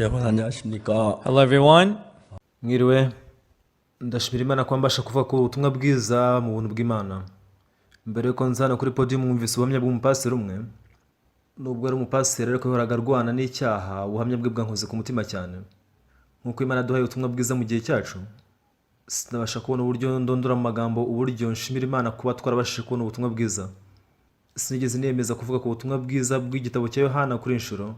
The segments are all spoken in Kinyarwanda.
여러분 안녕하십니까? Hello, everyone. Mwiriwe. Ndashimira Imana kuba mbasha kuvuga ku butumwa bwiza mu buntu bw'Imana. Mbere yuko nza hano kuri podium, mwumvise ubuhamya bw'umupasiteri umwe. Nubwo ari umupasiteri ariko yahoraga arwana n'icyaha, ubuhamya bwe bwankoze ku mutima cyane. Nk'uko Imana yaduhaye ubutumwa bwiza mu gihe cyacu, sinabasha kubona uburyo ndondora mu magambo uburyo nshimira Imana kuba twarabashije kubona ubutumwa bwiza. Sinigeze niyemeza kuvuga ku butumwa bwiza bw'igitabo cya Yohana kuri inshuro,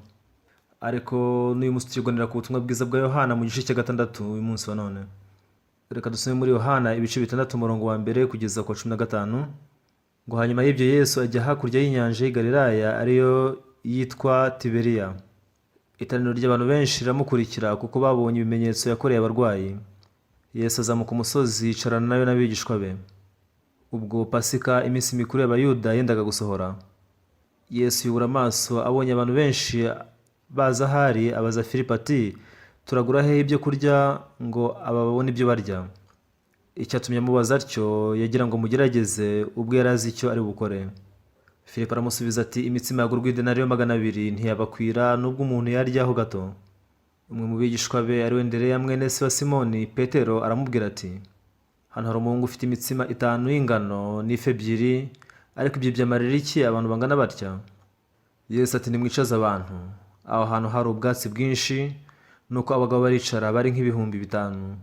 ariko n'uyu munsi tukiganira ku butumwa bwiza bwa Yohana mu gice cya gatandatu. Uyu munsi wa none reka dusome muri Yohana ibice 6, umurongo wa 1 kugeza ku wa 15, ngo: "Hanyuma y'ibyo Yesu ajya hakurya y'inyanja y'i Galilaya, ariyo yitwa Tiberiya. Iteraniro ry'abantu benshi riramukurikira kuko babonye ibimenyetso yakoreye abarwayi. Yesu azamuka umusozi, yicarana nayo n'abigishwa be. Ubwo Pasika, iminsi mikuru y'Abayuda, yendaga gusohora, Yesu yubura amaso abonye abantu benshi baza ahari, abaza Filipo ati: 'Turagura hehe ibyo kurya ngo aba babone ibyo barya?' Icyatumye amubaza atyo, yagira ngo mugerageze, ubwo yari azi icyo ari bukore. Filipo aramusubiza ati: 'Imitsima yagurwa idenariyo 200 ntiyabakwira nubwo umuntu yaryaho gato.' Umwe mu bigishwa be, ari we Ndereya mwene se wa Simoni Petero, aramubwira ati: 'Hano hari umuhungu ufite imitsima itanu y'ingano n'ifi ebyiri, ariko ibyo byamarira iki abantu bangana batya?' Yesu ati: 'Nimwicaze abantu.' Aho hantu hari ubwatsi bwinshi. Nuko abagabo baricara, bari nk'ibihumbi 5.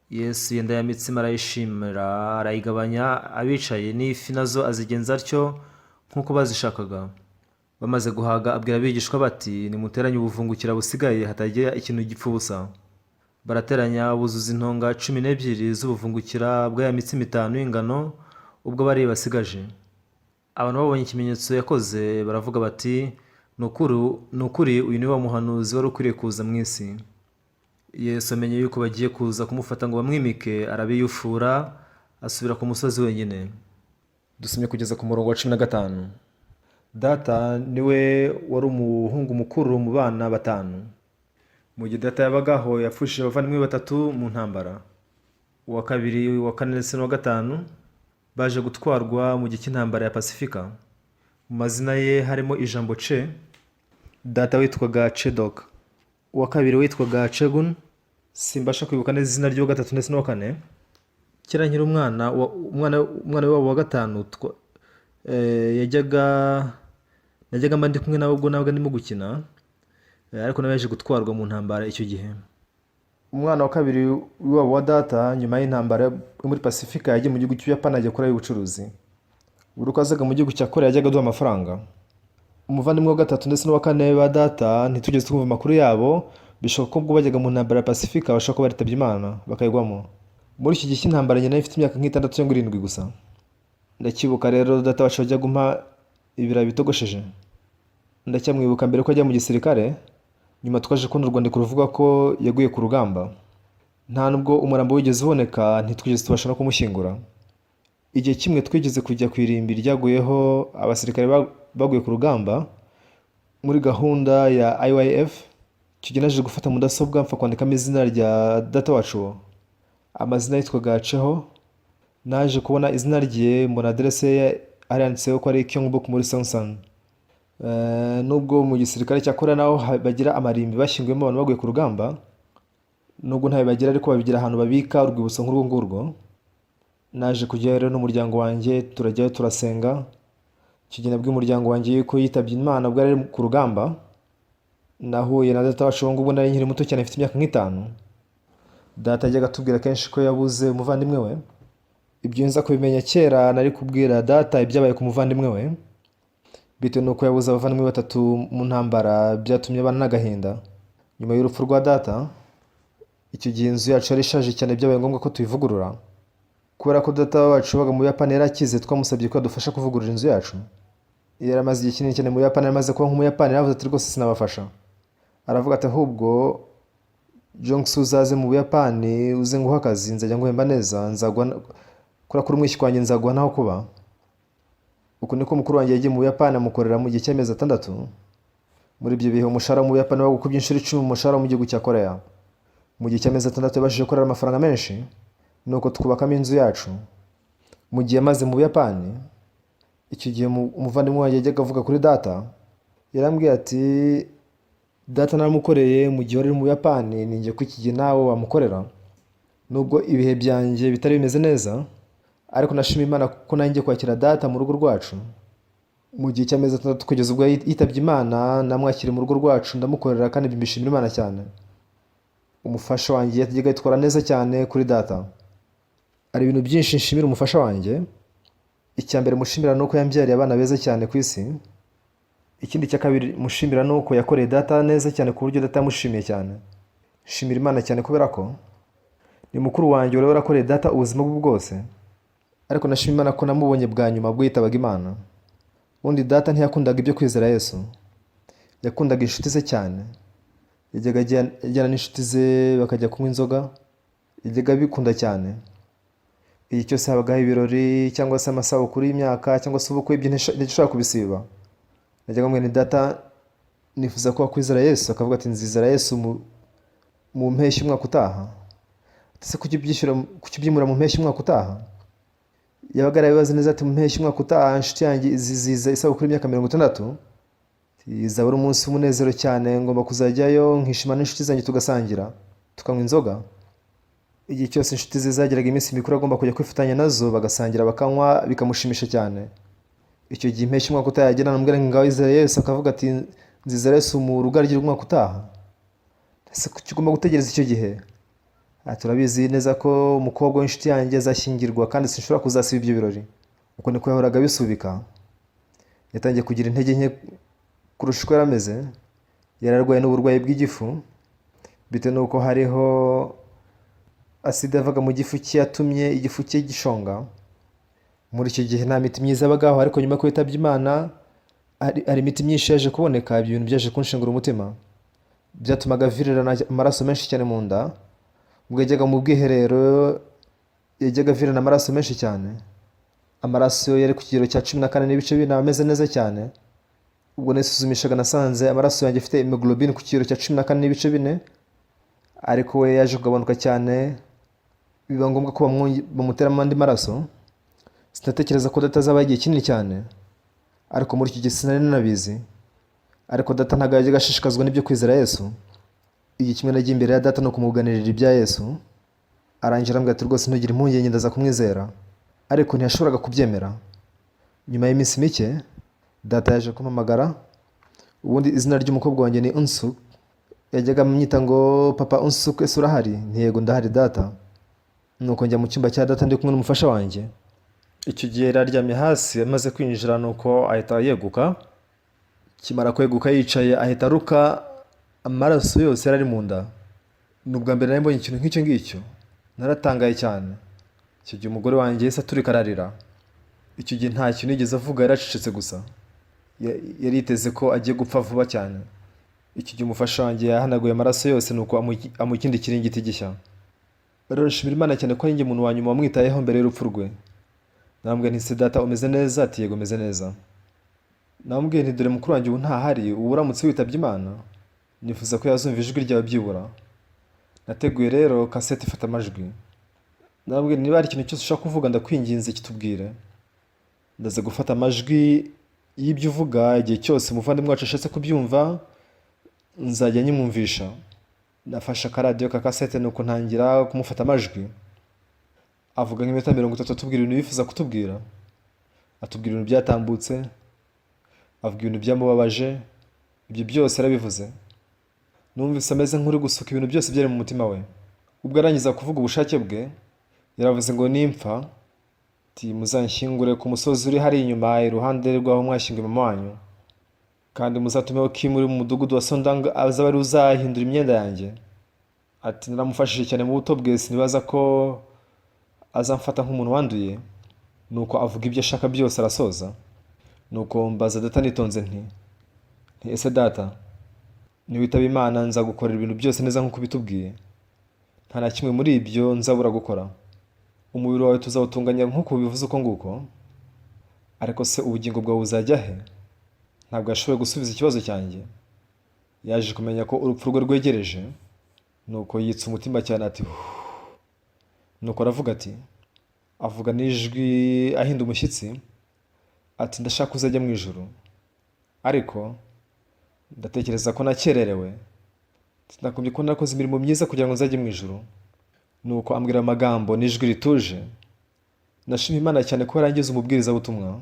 Yesu yenda ya mitsima, arayishimira, arayigabanya abicaye, n'ifi nazo azigenza atyo nk'uko bazishakaga. Bamaze guhaga, abwira abigishwa bati: 'Nimuteranye ubuvungukira busigaye, hatagira ikintu gipfa ubusa.' Barateranya, buzuza intonga 12 z'ubuvungukira bw'aya mitsima itanu y'ingano ubwo bari basigaje. Abantu babonye ikimenyetso yakoze, baravuga bati: 'Ni ukuri uyu ni wa muhanuzi wari ukwiriye kuza mu isi.' Yesu amenye yuko bagiye kuza kumufata ngo bamwimike, arabiyufura, asubira ku musozi wenyine." Dusomye kugeza ku murongo wa 15. Data niwe wari umuhungu mukuru mu bana batanu. Mu gihe data yabagaho, yapfushije abavandimwe batatu mu ntambara. Uwa kabiri, uwa kane ndetse n'uwa gatanu baje gutwarwa mu gihe cy'intambara ya Pasifika. Mu mazina ye harimo ijambo Che. Data witwaga Chedok, uwa kabiri witwaga Chegun. Simbasha kwibuka neza izina ry'uwa gatatu ndetse n'uwa kane. Kera nkiri umwana, umwana wabo wa gatanu najyaga mba ndi kumwe nawe ubwo nabaga ndimo gukina, ariko nawe yaje gutwarwa mu ntambara icyo gihe. Umwana wa kabiri w'iwabo wa data, nyuma y'intambara yo muri Pasifika, yagiye mu gihugu cy'Ubuyapani, ajya gukora ubucuruzi. Buri uko azaga mu gihugu cya Korea yajyaga aduha amafaranga. Umuvandimwe wa gatatu ndetse n'uwa kane ba data ntitugeze twumva amakuru yabo. Bishoboka ko ubwo bajyaga mu ntambara ya Pasifika bashobora kuba baritabye Imana bakayigwamo. Muri iki gihe cy'intambara njye nari mfite imyaka nk'itandatu cyangwa irindwi gusa. Ndacyibuka rero data wacu wajyaga umpa ibirayi bitogosheje. Ndacyamwibuka mbere ko ajya mu gisirikare. Nyuma twaje kubona urwandiko ruvuga ko yaguye ku rugamba. Nta nubwo umurambo wigeze uboneka, ntitwigeze tubasha no kumushyingura. Igihe kimwe twigeze kujya ku irimbi ryaguyeho abasirikare baguye ku rugamba muri gahunda ya IYF. Icyo gihe naje gufata mudasobwa, mpfa kwandikamo izina rya data wacu. Amazina yitwaga Ceho. Naje kubona izina rye, mbona aderese ye, hari yanditseho ko ari Kyongbuk muri Seongsan. Nubwo mu gisirikare cya Korea naho bagira amarimbi bashyinguyemo abantu baguye ku rugamba, nubwo ntayo bagira, ariko babigira ahantu babika urwibutso nk'urwo ngurwo. Naje kujyayo rero n'umuryango wanjye, turajyayo, turasenga. Icyo gihe nabwiye umuryango wanjye yuko yitabye Imana ubwo yari ari ku rugamba. Nahuye na data wacu ubu ngubu nari nkiri muto cyane, mfite imyaka nk'itanu. Data yajyaga atubwira kenshi ko yabuze umuvandimwe we. Ibyo nza kubimenya kera, nari kubwira data ibyabaye ku muvandimwe we. Bitewe n'uko yabuze abavandimwe batatu mu ntambara, byatumye abana n'agahinda. Nyuma y'urupfu rwa data, icyo gihe inzu yacu yari ishaje cyane, byabaye ngombwa ko tuyivugurura. Kubera ko data wacu wabaga mu Buyapani yari akize, twamusabye ko yadufasha kuvugurura inzu yacu. Yari amaze igihe kinini cyane mu Buyapani, yari amaze kuba nk'Umuyapani. Yaravuze ati: "Rwose sinabafasha." Aravuga ati: "Ahubwo Jongsu, uzaze mu Buyapani, uze nguhe akazi, nzajya nguhemba neza, nzaguha kubera ko uri umwishywa wanjye, nzaguha n'aho kuba." Uku niko mukuru wanjye yagiye mu Buyapani, amukorera mu gihe cy'amezi 6. Muri ibyo bihe umushahara mu Buyapani wagukubye inshuro 10 umushahara wo mu gihugu cya Korea. Mu gihe cy'amezi 6 yabashije gukorera amafaranga menshi, nuko twubakamo inzu yacu. Mu gihe yamaze mu Buyapani, icyo gihe umuvandimwe wanjye yajyaga avuga kuri data. Yarambwiye ati: Data naramukoreye mu gihe wari mu Buyapani, ninjye ko iki gihe nawe wamukorera. Nubwo ibihe byanjye bitari bimeze neza, ariko nashima Imana kuko nanjye kwakira data mu rugo rwacu mu gihe cy'amezi 6 kugeza ubwo yitabye Imana. Namwakiriye mu rugo rwacu, ndamukorera, kandi mbishimira Imana cyane. Umufasha wanjye yajyaga yitwara neza cyane kuri data. Hari ibintu byinshi nshimira umufasha wanjye. Icya mbere mushimira ni uko yambyariye abana beza cyane ku isi. Ikindi cya kabiri mushimira ni uko yakoreye data neza cyane, ku buryo data yamushimiye cyane. Nshimira Imana cyane kubera ko ni mukuru wanjye wari warakoreye data ubuzima bwe bwose, ariko nashima Imana ko namubonye bwa nyuma ubwo yitabaga Imana. Ubundi data ntiyakundaga ibyo kwizera Yesu, yakundaga inshuti ze cyane. Yajyaga ajyana n'inshuti ze bakajya kunywa inzoga, yajyaga abikunda cyane. Igihe cyose habagaho ibirori cyangwa se amasabukuru y'imyaka cyangwa se ubukwe, ibyo ntishobora kubisiba. Najyaga mubwira nti: "Data, nifuza ko wakwizera Yesu." Akavuga ati: "Nzizera Yesu mu mpeshyi umwaka utaha." Ese kuki ubyimura mu mpeshyi umwaka utaha? Yabaga yarabibaze neza, ati: "Mu mpeshyi umwaka utaha inshuti yanjye izizihiza isabukuru y'imyaka 60, izaba ari umunsi w'umunezero cyane, ngomba kuzajyayo nkishima n'inshuti zanjye, tugasangira, tukanywa inzoga." Igihe cyose inshuti ze zageraga iminsi mikuru, agomba kujya kwifatanya nazo, bagasangira, bakanywa, bikamushimisha cyane. Icyo gihe impeshyi umwaka utaha yagera, namubwira ngo: "Ngaho izere Yesu." Akavuga ati: "Nzizera Yesu mu rugaryi rw'umwaka utaha." Ese kuki ugomba gutegereza icyo gihe? Ati: "Turabizi neza ko umukobwa w'inshuti yanjye azashyingirwa, kandi sinshobora kuzasiba ibyo birori." Uko niko yahoraga abisubika. Yatangiye kugira intege nke kurusha uko yari ameze. Yari arwaye n'uburwayi bw'igifu, bitewe n'uko hariho aside yavaga mu gifu cye yatumye igifu cye gishonga. Muri icyo gihe nta miti myiza yabagaho, ariko nyuma yo kwitabye Imana hari imiti myinshi yaje kuboneka. Ibyo bintu byaje kunshengura umutima. Byatumaga avirirana amaraso menshi cyane mu nda. Ubwo yajyaga mu bwiherero, yajyaga avirirana amaraso menshi cyane. Amaraso yari ku kigero cya 14.4, ameze neza cyane. Ubwo nisuzumishaga, nasanze amaraso yanjye afite hemoglobine ku kigero cya 14.4, ariko we yaje kugabanuka cyane, biba ngombwa ko bamuteramo andi maraso. Sinatekereza ko data azaba igihe kinini cyane, ariko muri icyo gihe sinari nanabizi. Ariko data ntabwo yajyaga ashishikazwa n'ibyo kwizera Yesu. Igihe kimwe nagiye imbere ya data no kumuganirira ibya Yesu, arangira arambwira ati: "Rwose ntugire impungenge, ndaza kumwizera." Ariko ntiyashoboraga kubyemera. Nyuma y'iminsi mike data yaje kumpamagara. Ubundi izina ry'umukobwa wanjye ni Unsuk, yajyaga amwita ngo: "Papa Unsuk, ese urahari?" Nti: "Yego, ndahari data." Nuko njya mu cyumba cya data ndi kumwe n'umufasha wanjye. Icyo gihe yari aryamye hasi. Amaze kwinjira, nuko ahita yeguka. Kimara kweguka yicaye, ahita aruka amaraso yose yari ari mu nda. Ni ubwa mbere nari mbonye ikintu nk'icyo ngicyo, naratangaye cyane. Icyo gihe umugore wanjye yahise aturika ararira. Icyo gihe nta kintu yigeze avuga, yaracecetse gusa. Yari yiteze ko agiye gupfa vuba cyane. Icyo gihe umufasha wanjye yahanaguye amaraso yose, nuko amuha ikindi kiringiti gishya. Rero nshimira Imana cyane ko ari njye muntu wa nyuma wamwitayeho mbere y'urupfu rwe. Namubwiye nti: "Se data, umeze neza?" Ati: "Yego, meze neza." Namubwiye nti: "Dore mukuru wanjye ubu ntahari, ubu uramutse witabye Imana, nifuza ko yazumva ijwi ryawe byibura." Nateguye rero kasete ifata amajwi. Namubwiye: "Niba hari ikintu cyose ushaka kuvuga, ndakwinginze kitubwire. Ndaza gufata amajwi y'ibyo uvuga. Igihe cyose umuvandimwe wacu ashatse kubyumva, nzajya nyimwumvisha." Nafashe akaradiyo ka kasete, nuko ntangira kumufata amajwi. Avuga nk'iminota 30, atubwira ibintu yifuza kutubwira, atubwira ibintu byatambutse, avuga ibintu byamubabaje. Ibyo byose yarabivuze. Numvise ameze nk'uri gusuka ibintu byose byari mu mutima we. Ubwo arangiza kuvuga ubushake bwe, yaravuze ngo: "Nimpfa," ati, "muzanshyingure ku musozi uri hari inyuma, iruhande rw'aho mwashyinguye mama wanyu, kandi muzatumeho Kim uri mu mudugudu wa Sondang azaba ari uzahindura imyenda yanjye." Ati: "Naramufashije cyane mu buto bwe, sinibaza ko azamfata nk'umuntu wanduye." Nuko avuga ibyo ashaka byose, arasoza. Nuko mbaza data nitonze nti: "Ese data, niwitaba Imana, nzagukorera ibintu byose neza nk'uko ubitubwiye? Nta na kimwe muri ibyo nzabura gukora. Umubiri wawe tuzawutunganya nk'uko ubivuze uko nguko, ariko se ubugingo bwawe buzajya he?" Ntabwo yashoboye gusubiza ikibazo cyanjye. Yaje kumenya ko urupfu rwe rwegereje, nuko yitsa umutima cyane, ati: "Huuu." Nuko aravuga ati, avuga n'ijwi ahinda umushyitsi, ati: "Ndashaka kuzajya mu ijuru, ariko ndatekereza ko nakererewe." Nagombye kuba narakoze imirimo myiza kugira ngo nzajye mu ijuru. Nuko ambwira amagambo n'ijwi rituje. Nashimye Imana cyane ko yarangiza umubwirizabutumwa.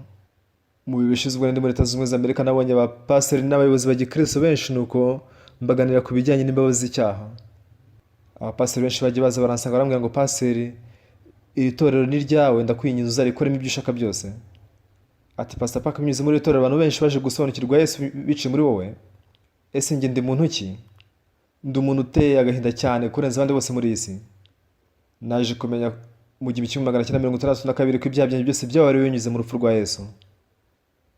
Mu bihe bishize ubwo nari muri Leta Zunze Ubumwe za Amerika, nabonye abapasiteri n'abayobozi ba gikristo benshi, nuko mbaganira ku bijyanye n'imbabazi z'icyaha. Abapasiteri benshi bagiye baza baransanga, barambwira ngo: "Pasiteri, iri torero ni ryawe, ndakwinginze uzarikoremo ibyo ushaka byose." Ati: "Pastor Park, binyuze muri iri torero abantu benshi baje gusobanukirwa Yesu biciye muri wowe. Ese njye ndi muntu ki? Ndi umuntu uteye agahinda cyane kurenza abandi bose muri iyi si." Naje kumenya mu 1962 ko ibyaha byanjye byose byababariwe binyuze mu rupfu rwa Yesu.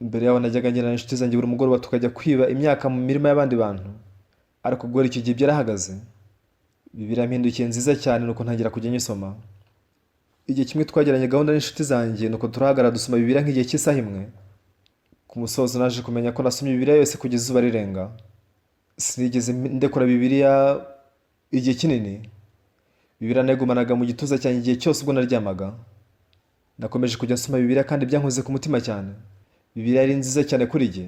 Mbere yaho najyaga ngenda n'inshuti zanjye buri mugoroba, tukajya kwiba imyaka mu mirima y'abandi bantu, ariko guhera icyo gihe byarahagaze. Bibiliya yampindukiye nziza cyane, nuko ntangira kujya nyisoma. Igihe kimwe twagiranye gahunda n'inshuti zanjye, nuko turahagarara dusoma Bibiliya nk'igihe cy'isaha imwe. Ku musozo naje kumenya ko nasomye Bibiliya yose kugeza izuba rirenga. Sinigeze ndekura Bibiliya igihe kinini. Bibiliya nayigumanaga mu gituza cyanjye igihe cyose ubwo naryamaga. Nakomeje kujya nsoma Bibiliya kandi byankoze ku mutima cyane. Bibiliya yari nziza cyane kuri jye.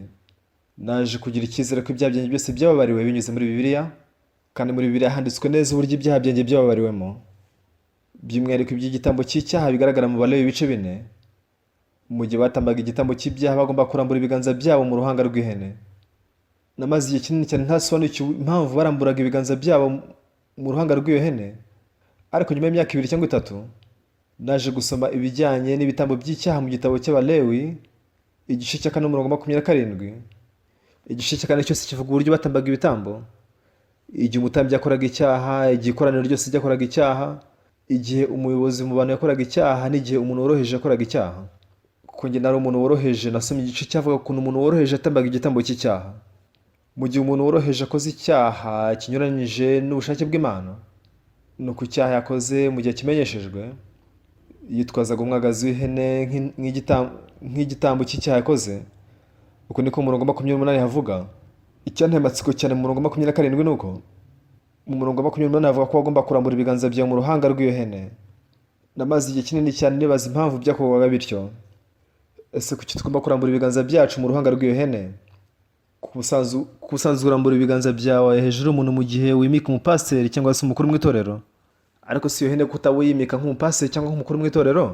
Naje kugira icyizere ko ibyaha byanjye byose byababariwe binyuze muri Bibiliya, kandi muri Bibiliya handitswe neza uburyo ibyaha byanjye byababariwemo, by'umwihariko iby'igitambo cy'icyaha bigaragara mu Balewi ibice 4. Mu gihe batambaga igitambo cy'ibyaha, bagomba kurambura ibiganza byabo mu ruhanga rw'ihene. Namaze igihe kinini cyane ntasobanukiwe impamvu baramburaga ibiganza byabo mu ruhanga rw'iyo hene, ariko nyuma y'imyaka 2 cyangwa 3 naje gusoma ibijyanye n'ibitambo by'icyaha mu gitabo cy'Abalewi, igice cya 4, umurongo 27. Igice cya 4 cyose kivuga uburyo batambaga ibitambo: igihe umutambyi yakoraga icyaha, igihe ikoraniro ryose ryakoraga icyaha, igihe umuyobozi mu bantu yakoraga icyaha, n'igihe umuntu woroheje yakoraga icyaha. Kuko njye nari umuntu woroheje, nasomye igice cyavuga ukuntu umuntu woroheje yatambaga igitambo cy'icyaha. Mu gihe umuntu woroheje akoze icyaha kinyuranyije n'ubushake bw'Imana, ni uko icyaha yakoze mu gihe kimenyeshejwe, yitwazaga umwagazi w'ihene nk'igitambo cy'icyaha yakoze. Uko niko mu murongo 28 havuga. Icyanteye amatsiko cyane mu murongo 27 ni uko mu murongo 28 havuga ko wagomba kurambura ibiganza byawe mu ruhanga rw'iyo hene. Namaze igihe kinini cyane nibaza impamvu byakorwaga bityo. Ese kuki tugomba kurambura ibiganza byacu mu ruhanga rw'iyo hene? Ku busanzwe urambura ibiganza byawe hejuru y'umuntu mu gihe wimika umupasiteri cyangwa se umukuru mu itorero, ariko si iyo hene kutaba uyimika nk'umupasiteri cyangwa nk'umukuru mu itorero?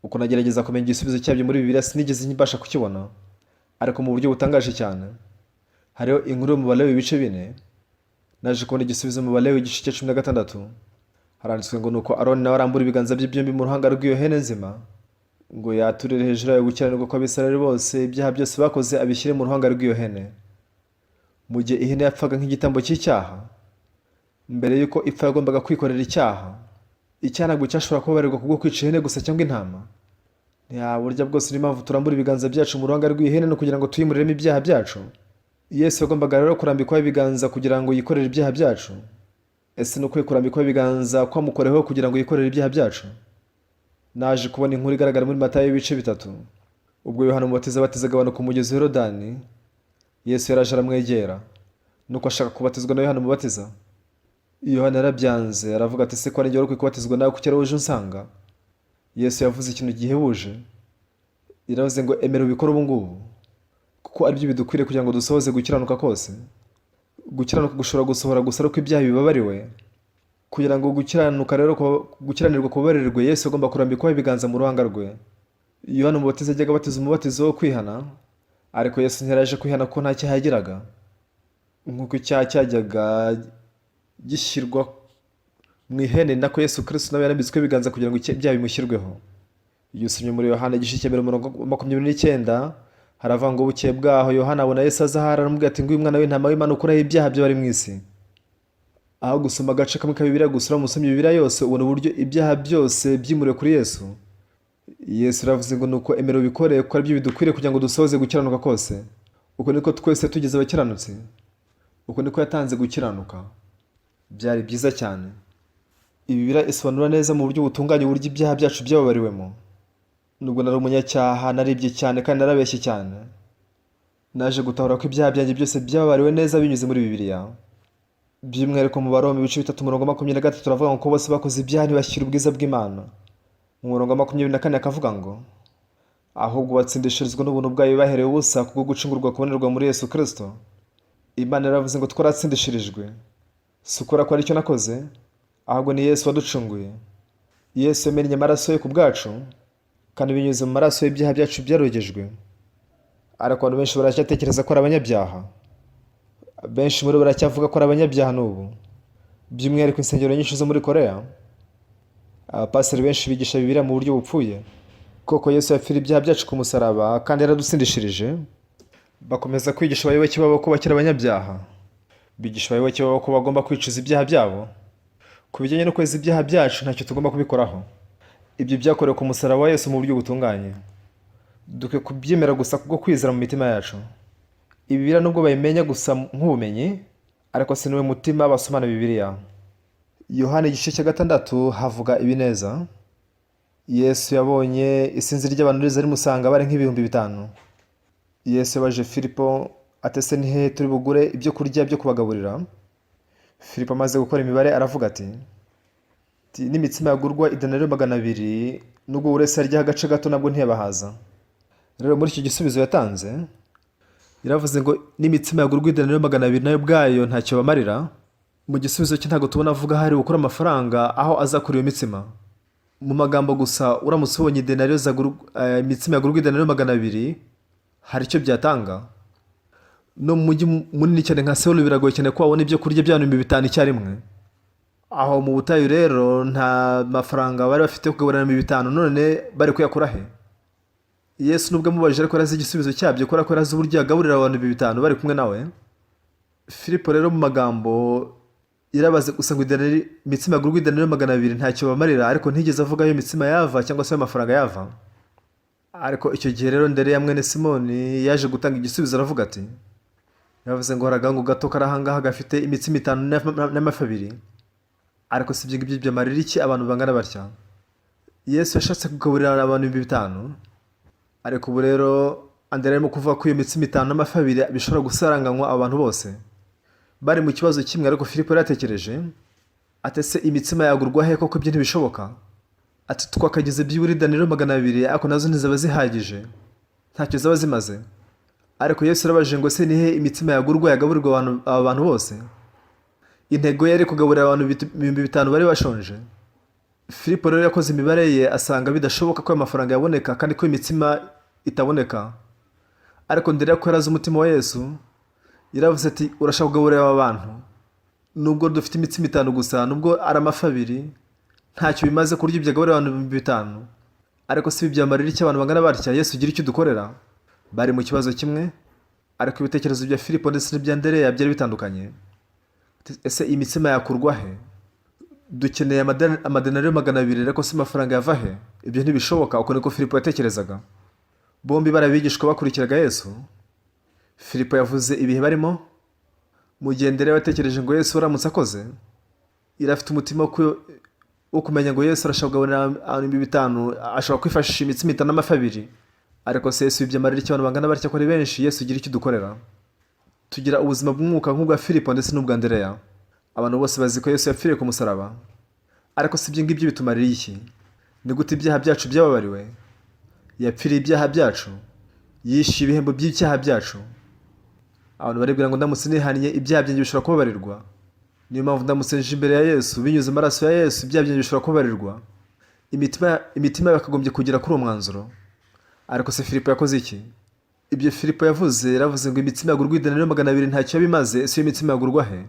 Uko nagerageza kumenya igisubizo cyabyo muri Bibiliya, sinigeze mbasha kukibona. Ariko mu buryo butangaje cyane, hariho inkuru yo mu Balewi ibice 4. Naje kubona igisubizo mu Balewi igice cya 16. Haranditswe ngo: "Nuko Aroni nawe arambura ibiganza bye byombi mu ruhanga rw'iyo hene nzima, ngo yaturire hejuru yayo gukiranirwa kw'Abisirayeli bose, ibyaha byose bakoze abishyire mu ruhanga rw'iyo hene." Mu gihe ihene yapfaga nk'igitambo cy'icyaha, mbere y'uko ipfa yagombaga kwikorera icyaha. Icyaha ntabwo cyashobora kubabarirwa kubwo kwica ihene gusa cyangwa intama. Nta buryo bwose. Niyo mpamvu turambura ibiganza byacu mu ruhanga rw'ihene, no kugira ngo tuyimuriremo ibyaha byacu. Yesu yagombaga rero kurambikwaho ibiganza kugira ngo yikorere ibyaha byacu. Ese ni ukwiye kurambikwaho ibiganza kwamukoreho kugira ngo yikorere ibyaha byacu? Naje kubona inkuru igaragara muri Matayo y'ibice 3. Ubwo Yohana Umubatiza abatizaga abantu ku mugezi wa Yorodani, Yesu yaraje aramwegera, nuko ashaka kubatizwa na Yohana Umubatiza. Yohana yarabyanze, aravuga ati: "Se ko ari njye wari ukwiye kubatizwa nawe, kuki ari wowe uje unsanga?" Yesu yavuze ikintu gihebuje. Yaravuze ngo: "Emera ubikore ubu ngubu, kuko aribyo bidukwiriye kugira ngo dusohoze gukiranuka kose." Gukiranuka gushobora gusohora gusa ari uko ibyaha bibabariwe. Kugira ngo gukiranuka rero, gukiranirwa kubabarirwe, Yesu agomba kurambikwaho ibiganza mu ruhanga rwe. Yohana Umubatiza yajyaga abatiza umubatizo wo kwihana, ariko Yesu ntiyaraje kwihana kuko nta cyaha yagiraga. Nk'uko icyaha cyajyaga gishyirwa mu ihene, nako Yesu Kristo nawe yarambitsweho ibiganza kugira ngo ibyaha bimushyirweho. Iyo usomye muri Yohana igice cya 1, umurongo wa 29, haravuga ngo: "Bukeye bwaho Yohana abona Yesu aza ahari, aramubwira ati: 'Nguyu Umwana w'intama w'Imana ukuraho ibyaha by'abari mu isi.'" Aho gusoma agace kamwe ka Bibiliya gusa, uramutse usomye Bibiliya yose, ubona uburyo ibyaha byose byimuriwe kuri Yesu. Yesu yaravuze ngo: "Nuko emera ubikore, kuko aribyo bidukwiriye kugira ngo dusohoze gukiranuka kose." Uko niko twese tugize abakiranutsi. Uko niko yatanze gukiranuka. Byari byiza cyane. Ibi Bibiliya isobanura neza mu buryo butunganye uburyo ibyaha byacu byababariwemo. Nubwo nari umunyacyaha, naribye cyane kandi narabeshye cyane, naje gutahura ko ibyaha byanjye byose byababariwe neza binyuze muri Bibiliya. By'umwihariko mu Baroma ibice 3, umurongo wa 23, turavuga ngo ko bose bakoze ibyaha ntibashyira ubwiza bw'Imana. Mu murongo wa 24 akavuga ngo: "Ahubwo batsindishirizwa n'ubuntu bwayo baherewe ubusa kubwo gucungurwa kubonerwa muri Yesu Kristo." Imana yaravuze ngo twaratsindishirijwe. Si ukubera ko hari icyo nakoze, ahubwo ni Yesu waducunguye. Yesu yamennye amaraso ye ku bwacu, kandi binyuze mu maraso y'ibyaha byacu byarogejwe. Ariko abantu benshi baracyatekereza ko ari abanyabyaha. Benshi muri bo baracyavuga ko ari abanyabyaha n'ubu, by'umwihariko insengero nyinshi zo muri Korea. Abapasiteri benshi bigisha Bibiliya mu buryo bupfuye. Koko Yesu yapfira ibyaha byacu ku musaraba kandi yaradutsindishirije. Bakomeza kwigisha abayoboke babo ko bakiri abanyabyaha. Bigisha abayoboke babo ko bagomba kwicuza ibyaha byabo. Ku bijyanye no kweza ibyaha byacu, ntacyo tugomba kubikoraho. Ibyo byakorewe ku musaraba wa Yesu mu buryo butunganye. Dukwiye kubyemera gusa kubwo kwizera mu mitima yacu. Bibiliya nubwo bayimenya gusa nk'ubumenyi, ariko si niwe mutima basomana Bibiliya. Yohana igice cya 6 havuga ibi neza. Yesu yabonye isinzi ry'abantu riza rimusanga, bari nk'ibihumbi 5. Yesu yabajije Filipo ati: "Ese ni hehe turi bugure ibyo kurya byo kubagaburira?" Filipo amaze gukora imibare aravuga ati: "N'imitsima yagurwa idenariyo 200, nubwo buri wese yaryaho agace gato, nabwo ntiyabahaza." Rero muri icyo gisubizo yatanze, yaravuze ngo n'imitsima yagurwa idenariyo 200 nayo ubwayo ntacyo bamarira. Mu gisubizo cye ntabwo tubona avuga aho ari bukure amafaranga, aho azakura iyo mitsima. Mu magambo gusa, uramutse ubonye idenariyo imitsima yagurwa idenariyo 200, hari icyo byatanga? No mu mujyi munini cyane nka Seoul biragoye cyane ko wabona ibyo kurya by'abantu 5000 icyarimwe. Aho mu butayu rero nta mafaranga bari bafite yo kugaburira 5000, none bari kuyakura he? Yesu nubwo amubajije, ariko yari azi igisubizo cyabyo, kubera ko yari azi uburyo yagaburira abantu 5000 bari kumwe nawe. Filipo rero mu magambo yarabaze gusa ngo idenari, imitsima yagurwa idenariyo 200 ntacyo bamarira, ariko ntigeze avuga ayo imitsima yava cyangwa se ayo mafaranga yava. Ariko icyo gihe rero Ndereya mwene Simoni yaje gutanga igisubizo, aravuga ati, yavuze ngo hari agahungu gato kari ahangaha gafite imitsima itanu n'amafi abiri, ariko si ibyo ngibyo byamarira iki abantu bangana batya? Yesu yashatse kugaburira abantu 5000, ariko ubu rero Andereya arimo kuvuga ko iyo mitsima itanu n'amafi abiri bishobora gusaranganywa abantu bose. Bari mu kibazo kimwe, ariko Filipo yari yatekereje ati: "Ese imitsima yagurwa he? Koko ibyo ntibishoboka." Ati: "Twakagize byibura idenariyo 200, ariko nazo ntizaba zihagije, ntacyo zaba zimaze." Ariko Yesu yarabajije ngo: "Ese ni he imitsima yagurwa yagaburirwa aba bantu bose?" Intego ye yari kugaburira abantu 5000 bari bashonje. Filipo rero yakoze imibare ye, asanga bidashoboka ko ayo mafaranga yaboneka kandi ko imitsima itaboneka. Ariko Ndereya, ko yari azi umutima wa Yesu, yaravuze ati: "Urashaka kugaburira aba bantu, nubwo dufite imitsima itanu gusa, nubwo ari amafi abiri, ntacyo bimaze ku buryo byagaburira abantu 5000, ariko si ibi byamarira icyo abantu bangana batya? Yesu, ugira icyo udukorera." Bari mu kibazo kimwe, ariko ibitekerezo bya Filipo ndetse n'ibya Ndereya byari bitandukanye. Ese imitsima yakurwa he? Dukeneye amadenariyo 200, ariko si amafaranga yava he? Ibyo ntibishoboka. Uko niko Filipo yatekerezaga. Bombi bari abigishwa bakurikiraga Yesu. Filipo yavuze ibihe barimo, mu gihe Ndereya yatekereje ngo Yesu aramutse akoze, yari afite umutima wo kumenya ngo Yesu arashobora kugaburira abantu 5000, ashobora kwifashisha imitsima itanu n'amafi abiri. Ariko se Yesu, ibyo icyo abantu bangana batya ko ari benshi? Yesu, ugira icyo udukorera. Tugira ubuzima bw'umwuka nk'ubwa Filipo ndetse n'ubwa Ndereya. Abantu bose bazi ko Yesu yapfiriye ku musaraba, ariko si ibyo ngibyo bitumarira iki? Ni gute ibyaha byacu byababariwe? Yapfiriye ibyaha byacu, yishyuye ibihembo by'ibyaha byacu. Abantu baribwira ngo ndamutse nihannye ibyaha byanjye bishobora kubabarirwa. Niyo mpamvu ndamutse nje imbere ya Yesu, binyuze mu maraso ya Yesu ibyaha byanjye bishobora kubabarirwa. Imitima bakagombye kugera kuri uwo mwanzuro. Ariko se Filipo yakoze iki? Ibyo Filipo yavuze, yaravuze ngo imitsima yagurwa idenariyo 200 ntacyo yabimaze. Ese iyo mitsima yagurwa he?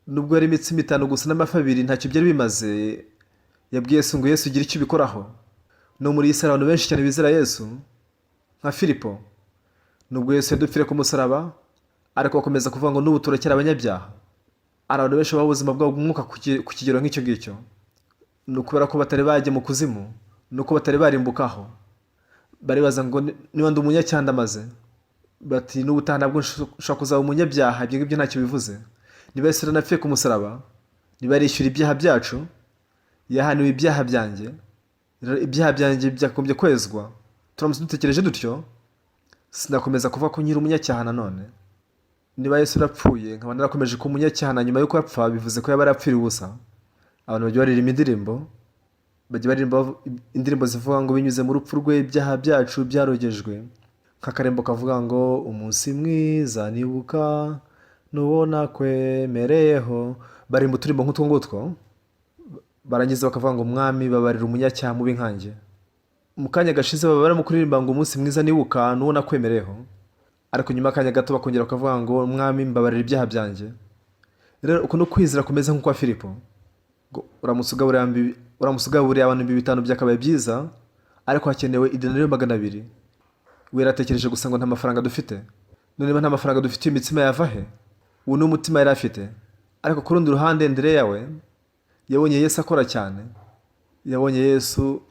Nubwo yari imitsima itanu gusa n'amafi abiri, ntacyo byari bimaze. Yabwiye Yesu ngo: "Yesu, ugira icyo ubikoraho." No muri iyi si hari abantu benshi cyane bizera Yesu nka Filipo. Nubwo Yesu yadupfiriye ku musaraba, ariko bakomeza kuvuga ngo n'ubu turacyari abanyabyaha. Hari abantu benshi babaho ubuzima bwabo bw'umwuka ku kigero nk'icyo ngicyo. Ni ukubera ko batari bajya mu kuzimu, ni uko batari barimbukaho. Baribaza ngo niba ndi umunyacyaha ndamaze, bati n'ubutaha ntabwo nshobora kuzaba umunyabyaha, ibyo ngibyo ntacyo bivuze. Niba Yesu yaranapfuye ku musaraba, niba yarishyura ibyaha byacu, yahaniwe ibyaha byanjye, rero ibyaha byanjye byakagombye kwezwa. Turamutse dutekereje dutyo, sinakomeza kuvuga ko nkiri umunyacyaha nanone. Niba Yesu yarapfuye nkaba narakomeje kuba umunyacyaha na nyuma y'uko apfa, bivuze ko yaba yarapfiriye ubusa. Abantu bajya baririmba indirimbo, bajya baririmba indirimbo zivuga ngo binyuze mu rupfu rwe ibyaha byacu byarogejwe, nk'akarembo kavuga ngo umunsi mwiza nibuka N'uwo nakwemereyeho. Barimba uturimbo nk'utwo ngutwo, barangiza bakavuga ngo: "Mwami, babarira umunyacyaha mubi nkanjye." Mu kanya gashize baba barimo kuririmba ngo: "Umunsi mwiza nibuka n'uwo nakwemereyeho," ariko nyuma y'akanya gato bakongera bakavuga ngo: "Mwami, mbabarira ibyaha byanjye." Rero uku ni ukwizera kumeze nk'ukwa Filipo. Ngo uramutse ugaburiye abantu 5000 byakabaye byiza, ariko hakenewe idenariyo 200. We yaratekereje gusa ngo: "Nta mafaranga dufite. None niba nta mafaranga dufite, iyo mitsima yava he?" Uwo ni umutima yari afite. Ariko ku rundi ruhande, Andereya we yabonye Yesu akora cyane. Yabonye Yesu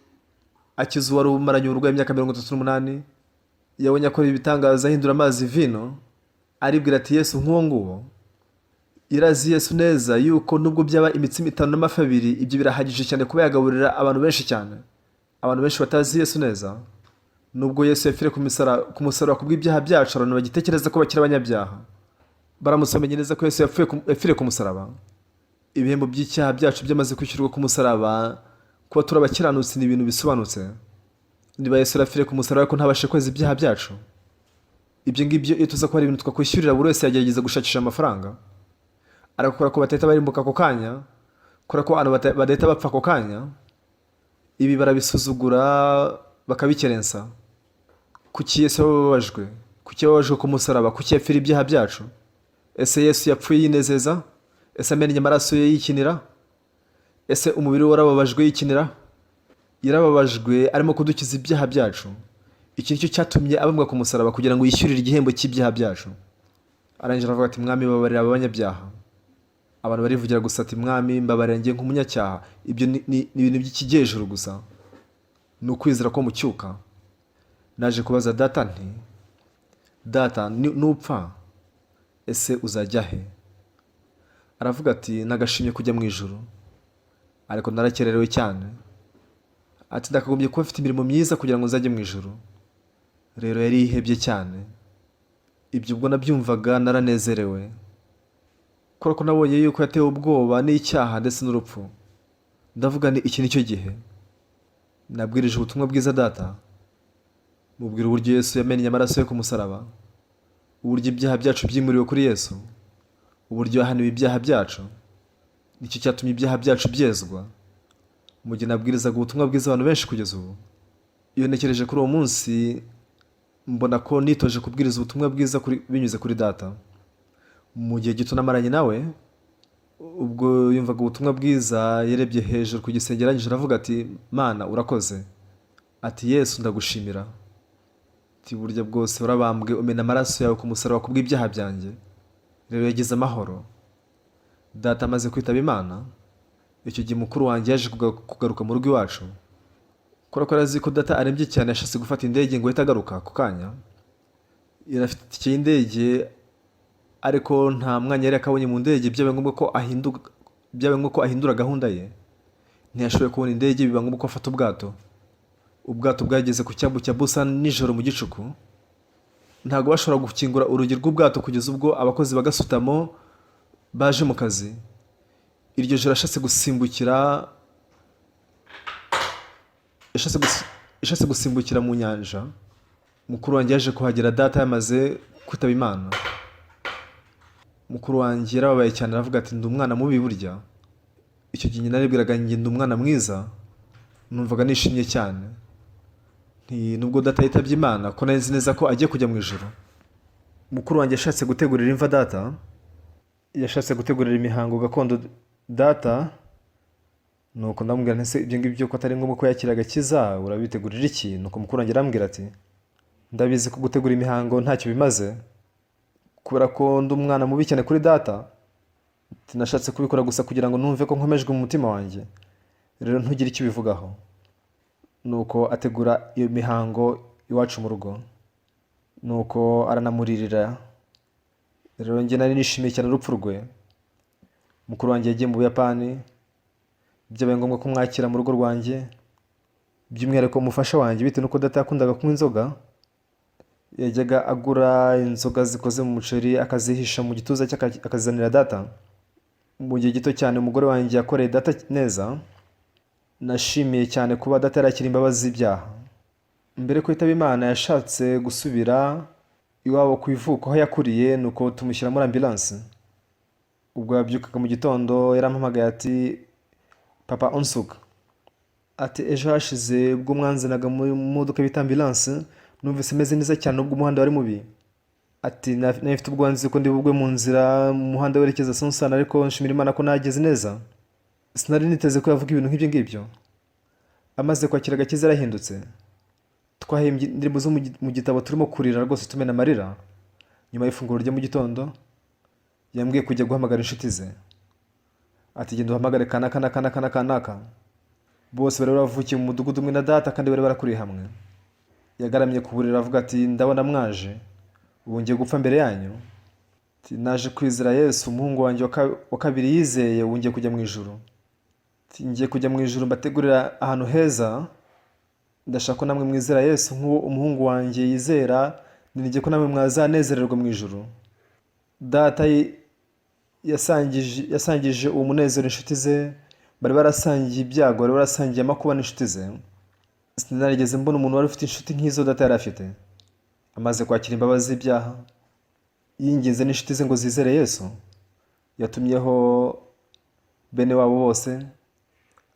akiza uwari umaranye uburwayi imyaka 38. Yabonye akora ibitangaza, ahindura amazi vino. Aribwira ati: "Yesu nk'uwo nguwo." Yarazi Yesu neza yuko nubwo byaba imitsima itanu n'amafi abiri, ibyo birahagije cyane kuba yagaburira abantu benshi cyane. Abantu benshi batazi Yesu neza. Nubwo Yesu yapfiriye ku musaraba kubw'ibyaha byacu, abantu bagitekereza ko bakiri abanyabyaha. Baramutse bamenye neza ko Yesu yapfiriye ku musaraba, ibihembo by'icyaha byacu byamaze kwishyurwa ku musaraba, kuba turi abakiranutsi ni ibintu bisobanutse. Niba Yesu yarapfiriye ku musaraba ariko ntabashe kweza ibyaha byacu, ibyo ngibyo iyo tuza kuba ari ibintu twakwishyurira, buri wese yagerageza gushakisha amafaranga. Ariko kubera ko batahita barimbuka ako kanya, kubera ko abantu badahita bapfa ako kanya, ibi barabisuzugura, bakabikerensa. Kuki Yesu yababajwe? Kuki yababajwe ku musaraba? Kuki yapfira ibyaha byacu? Ese Yesu yapfuye yinezeza? Ese amennye amaraso ye yikinira? Ese umubiri we warababajwe yikinira? Yarababajwe arimo kudukiza ibyaha byacu. Iki nicyo cyatumye abambwa ku musaraba, kugira ngo yishyurire igihembo cy'ibyaha byacu. Arangije aravuga ati: "Mwami, babarira aba banyabyaha." Abantu barivugira gusa ati: "Mwami, mbabarira njye nk'umunyacyaha." Ibyo ni ibintu by'ikigejuru gusa, ni ukwizera ko mu cyuka. Naje kubaza data nti: "Data, nupfa ese uzajya he?" Aravuga ati: "Nagashimye kujya mu ijuru, ariko narakererewe cyane." Ati: "Ndakagombye kuba mfite imirimo myiza kugira ngo nzajye mu ijuru." Rero yari yihebye cyane. Ibyo ubwo nabyumvaga naranezerewe, kubera ko nabonye yuko yatewe ubwoba n'icyaha ndetse n'urupfu. Ndavuga ni iki nicyo gihe. Nabwirije ubutumwa bwiza data, mubwira uburyo Yesu yamennye amaraso ye ku musaraba, uburyo ibyaha byacu byimuriwe kuri Yesu, uburyo yahaniwe ibyaha byacu. Nicyo cyatumye ibyaha byacu byezwa. Mu gihe nabwirizaga ubutumwa bwiza abantu benshi, kugeza ubu iyo ntekereje kuri uwo munsi, mbona ko nitoje kubwiriza ubutumwa bwiza binyuze kuri data. Mu gihe gito namaranye nawe, ubwo yumvaga ubutumwa bwiza, yarebye hejuru ku gisenge, arangije aravuga ati: "Mana, urakoze." Ati: "Yesu, ndagushimira." Ati: "Burya bwose warabambwe, umena amaraso yawe ku musaraba kubw'ibyaha byanjye." Rero yagize amahoro. Data amaze kwitaba Imana, icyo gihe mukuru wanjye yaje kugaruka mu rugo iwacu. Kubera ko yari azi ko data arembye cyane, yashatse gufata indege ngo ahite agaruka ako kanya. Yari afite itike y'indege, ariko nta mwanya yari yakabonye mu ndege. Byabaye ngombwa ko ahindura gahunda ye. Ntiyashoboye kubona indege, biba ngombwa ko afata ubwato. Ubwato bwageze ku cyambu cya Busan nijoro mu gicuku. Ntabwo bashobora gukingura urugi rw'ubwato kugeza ubwo abakozi ba gasutamo baje mu kazi. Iryo joro yashatse gusimbukira mu nyanja. Mukuru wanjye yaje kuhagera data yamaze kwitaba Imana. Mukuru wanjye yarababaye cyane, aravuga ati: "Ndi umwana mubi burya." Icyo gihe nyina naribwiraga njye ndi umwana mwiza. Numvaga nishimye cyane. Nti nubwo data yitabye Imana, ko nari nzi neza ko agiye kujya mu ijuru. Mukuru wanjye yashatse gutegurira imva data, yashatse gutegurira imihango gakondo data. Nuko ndamubwira nti: "Se ibyo ngibyo ko atari ngombwa ko yakira agakiza, urabitegurira iki?" Nuko mukuru wanjye arambwira ati: "Ndabizi ko gutegura imihango ntacyo bimaze, kubera ko ndi umwana mubi cyane kuri data. Nashatse kubikora gusa kugira ngo numve ko nkomejwe mu mutima wanjye. Rero ntugire icyo ubivugaho." Nuko ategura iyo mihango iwacu mu rugo, nuko aranamuririra. Rero njye nari nishimiye cyane urupfu rwe. Mukuru wanjye yagiye mu Buyapani. Byabaye ngombwa ko mwakira mu rugo rwanjye, by'umwihariko umufasha wanjye. Bitewe n'uko data yakundaga kunywa inzoga, yajyaga agura inzoga zikoze mu muceri, akazihisha mu gituza cye, akazizanira data. Mu gihe gito cyane umugore wanjye yakoreye data neza. Nashimiye cyane kuba data yarakira imbabazi z'ibyaha. Mbere yo kwitaba Imana, yashatse gusubira iwabo ku ivuko aho yakuriye, nuko tumushyira muri ambulance. Ubwo yabyukaga mu gitondo, yarampamagaye ati: "Papa Onsuka," ati, "ejo hashize ubwo mwanzanaga mu modoka bita ambulance, numvise meze neza cyane ubwo umuhanda wari mubi." Ati: "Nari mfite ubwoba, nzi ko ndi bugwe mu nzira mu muhanda werekeza Sonsana, ariko nshimira Imana ko nageze neza." Sinari niteze ko yavuga ibintu nk'ibyo ngibyo. Amaze kwakira agakiza yarahindutse. Twahembye indirimbo zo mu gitabo, turimo kurira rwose, tumena amarira. Nyuma y'ifunguro rya mu gitondo, yambwiye kujya guhamagara inshuti ze. Ati: "Genda uhamagare kanaka na kanaka na kanaka." Bose bari baravukiye mu mudugudu umwe na data kandi bari barakuriye hamwe. Yagaramye ku buriri avuga ati: "Ndabona mwaje, ubu ngiye gupfa mbere yanyu." Ati: "Naje kwizera Yesu, umuhungu wanjye wa kabiri yizeye, ubu ngiye kujya mu ijuru." Ati: "Ngiye kujya mu ijuru mbategurira ahantu heza. Ndashaka ko namwe mwizera Yesu nk'uwo umuhungu wanjye yizera, niringiye ko namwe mwazanezererwa mu ijuru." Data yasangije uwo munezero inshuti ze bari barasangiye ibyago, bari barasangiye amakuba n'inshuti ze. Sinarigeze mbona umuntu wari ufite inshuti nk'izo data yari afite. Amaze kwakira imbabazi z'ibyaha, yinginze n'inshuti ze ngo zizere Yesu. Yatumyeho bene wabo bose,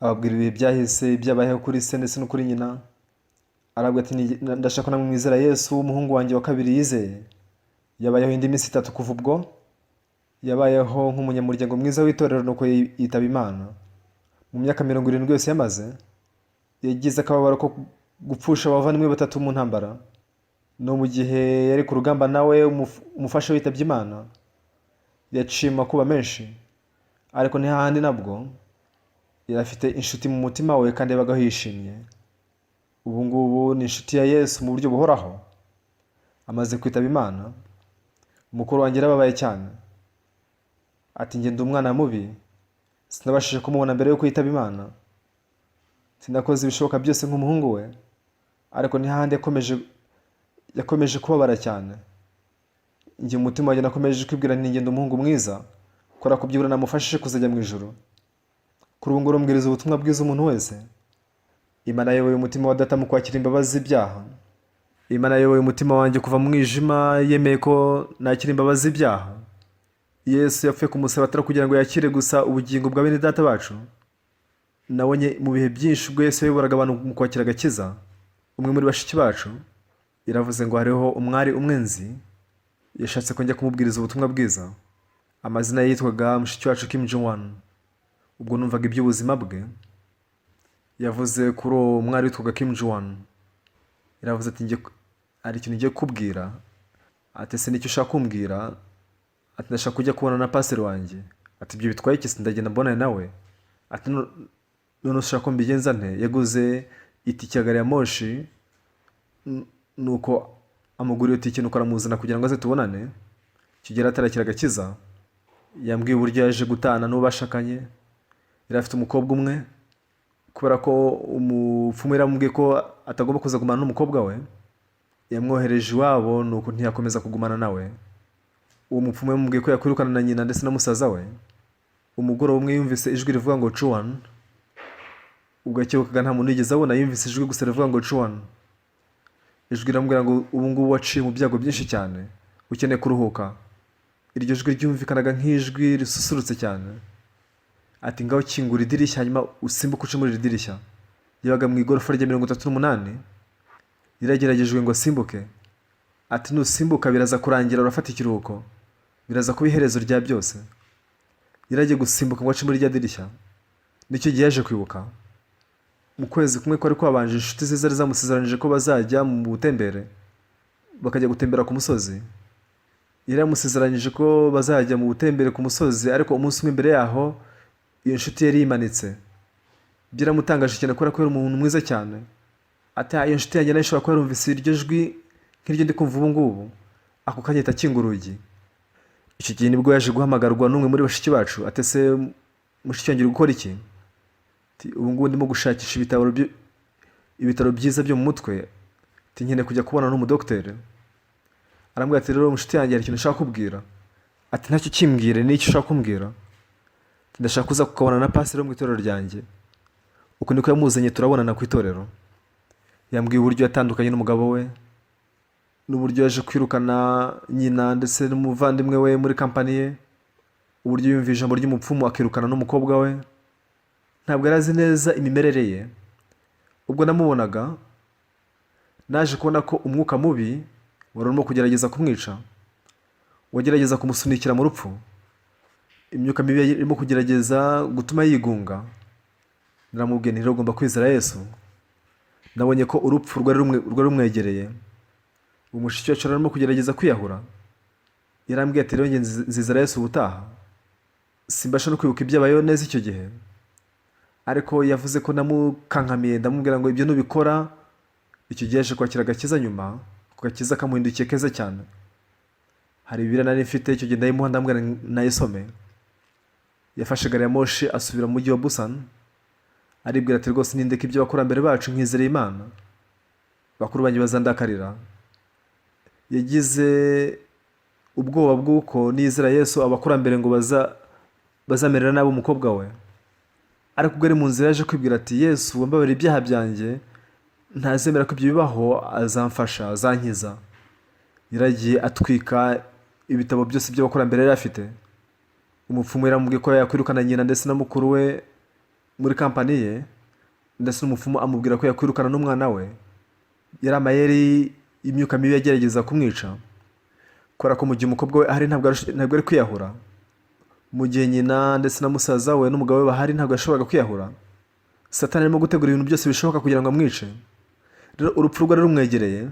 ababwira ibihe byahise, ibyabayeho kuri se ndetse no kuri nyina. Arabwira ati: "Ndashaka ko namwe mwizera Yesu, umuhungu wanjye wa kabiri yizeye." Yabayeho indi minsi 3 kuva ubwo. Yabayeho nk'umunyamuryango mwiza w'itorero, nuko yitaba Imana. Mu myaka 70 yose yamaze, yagize akababaro ko gupfusha abavandimwe batatu mu ntambara, no mu gihe yari ku rugamba nawe umufasha witabye Imana. Yaciye mu makuba menshi, ariko ntihahandi nabwo yari afite inshuti mu mutima we kandi yabagaho yishimye. Ubu ngubu ni inshuti ya Yesu mu buryo buhoraho. Amaze kwitaba Imana, mukuru wanjye yarababaye cyane. Ati: "Njye ndi umwana mubi, sinabashije kumubona mbere yuko yitaba Imana. Sinakoze ibishoboka byose nk'umuhungu we." Ariko ntihahandi yakomeje kubabara cyane. "Njye umutima wanjye nakomeje kwibwira nti ngenda umuhungu mwiza, kora kubyibura namufashije kuzajya mu ijuru." Kuri ubu ngubu mbwiriza ubutumwa bwiza umuntu wese. Imana yayoboye umutima wa data mu kwakira imbabazi z'ibyaha. Imana yayoboye umutima wanjye kuva mu mwijima, yemeye ko nakira imbabazi z'ibyaha. Yesu yapfuye ku musaraba atari kugira ngo yakire gusa ubugingo bwa bene data bacu. Nabonye mu bihe byinshi ubwo Yesu yayoboraga abantu mu kwakira agakiza. Umwe muri bashiki bacu yaravuze ngo hariho umwari umwe nzi yashatse ko njya kumubwiriza ubutumwa bwiza. Amazina ye yitwaga mushiki wacu Kim Jong. Ubwo numvaga iby'ubuzima bwe, yavuze kuri uwo mwari witwaga Kim Jong. Yaravuze ati: "Njye hari ikintu ngiye kukubwira." Ati: "Ese nicyo ushaka kumbwira?" Ati: "Ndashaka kujya kubona na pasiteri wanjye." Ati: "Ibyo bitwaye iki se? Ndagenda mbonane nawe." Ati: "None ushaka ko mbigenza nte?" Yaguze itike ya gari ya moshi, nuko amugura iyo tike, nuko aramuzana kugira ngo aze tubonane. Kigera atarakira agakiza. Yambwiye uburyo yaje gutana n'uwo bashakanye. Yari afite umukobwa umwe. Kubera ko umupfumu yaramubwiye ko atagomba kuza kugumana n'umukobwa we, yamwohereje iwabo, nuko ntiyakomeza kugumana nawe. Uwo mupfumu yamubwiye ko yakwirukana na nyina ndetse na musaza we. Umugoroba umwe yumvise ijwi rivuga ngo "Cuwan". Ubwo yakebukaga, nta muntu yigeze abona, yumvise ijwi gusa rivuga ngo "Cuwan". Ijwi riramubwira ngo: "Ubu ngubu waciye mu byago byinshi cyane, ukeneye kuruhuka." Iryo jwi ryumvikanaga nk'ijwi risusurutse cyane. Ati: "Ngaho kingura idirishya, hanyuma usimbuke uce muri iri dirishya." Yabaga mu igorofa rya 38. Yarageragejwe ngo asimbuke. Ati: "Nusimbuka biraza kurangira, urafata ikiruhuko, biraza kuba iherezo rya byose." Yaragiye gusimbuka ngo ace muri rya dirishya, nicyo gihe yaje kwibuka mu kwezi kumwe kwari kwabanje, inshuti ze zari zamusezeranije ko bazajya mu butembere, bakajya gutembera ku musozi. Yari yamusezeranyije ko bazajya mu butembere ku musozi, ariko umunsi umwe mbere yaho iyo nshuti yari yimanitse. Byaramutangaje cyane kubera ko yari umuntu mwiza cyane. Ati: "Ah, iyo nshuti yanjye nayo ishobora kuba yarumvise iryo jwi nk'iryo ndi kumva ubu ngubu." Ako kanya ahita akinga urugi. Icyo gihe nibwo yaje guhamagarwa n'umwe muri bashiki bacu. Ati: "Ese mushiki wanjye, uri gukora iki?" Ati: "Ubu ngubu ndimo gushakisha ibitaro byiza byo mu mutwe." Ati: "Nkeneye kujya kubona n'umudogiteri." Arambwira ati: "Rero mushiki yanjye, hari ikintu ushaka kubwira." Ati: "Ntacyo, kimbwire, n'icyo ushaka kumbwira." Ati: "Ndashaka kuza kukabona na pasiteri wo mu itorero ryanjye." Uko niko yamuzanye, turabonana ku itorero. Yambwiye uburyo yatandukanye n'umugabo we, n'uburyo yaje kwirukana nyina ndetse n'umuvandimwe we muri kampani ye. Uburyo yumva ijambo ry'umupfumu akirukana n'umukobwa we. Ntabwo yari azi neza imimerere ye. Ubwo namubonaga, naje kubona ko umwuka mubi wari urimo kugerageza kumwica, wagerageza kumusunikira mu rupfu. Imyuka mibi yari irimo kugerageza gutuma yigunga. Naramubwiye nti: "Rero ugomba kwizera Yesu." Nabonye ko urupfu rwari rumwegereye. Umushiki wacu yari arimo kugerageza kwiyahura. Yarambwiye ati: "Rero njye nzizera Yesu ubutaha." Simbasha no kwibuka ibyabayeho neza icyo gihe, ariko yavuze ko namukankamiye, ndamubwira ngo: "Ibyo nubikora." Icyo gihe yaje kwakira agakiza nyuma, ku gakiza kamuhindukiye keza cyane. Hari Bibiliya nari mfite icyo gihe, ndayimuha, ndamubwira nayisome. Yafashe gari ya moshi asubira mu mujyi wa Busan. Aribwira ati: "Rwose nindeka ibyo abakurambere bacu nkizereye Imana, bakuru banjye bazandakarira." Yagize ubwoba bw'uko nizera Yesu abakurambere ngo bazamerera nabi umukobwa we. Ariko ubwo ari mu nzira yaje kwibwira ati: "Yesu wambabarira ibyaha byanjye ntazemera ko ibyo bibaho, azamfasha, azankiza." Yaragiye atwika ibitabo byose by'abakurambere yari afite. Umupfumu yaramubwiye ko yakwirukana nyina ndetse na mukuru we muri kampani ye, ndetse n'umupfumu amubwira ko yakwirukana n'umwana we. Yari amayeri y'imyuka mibi yagerageza kumwica, kubera ko mu gihe umukobwa we ahari ntabwo ari kwiyahura. Mu gihe nyina ndetse na musaza we n'umugabo we bahari, ntabwo yashoboraga kwiyahura. Satani arimo gutegura ibintu byose bishoboka kugira ngo amwice. Rero urupfu rwari rumwegereye,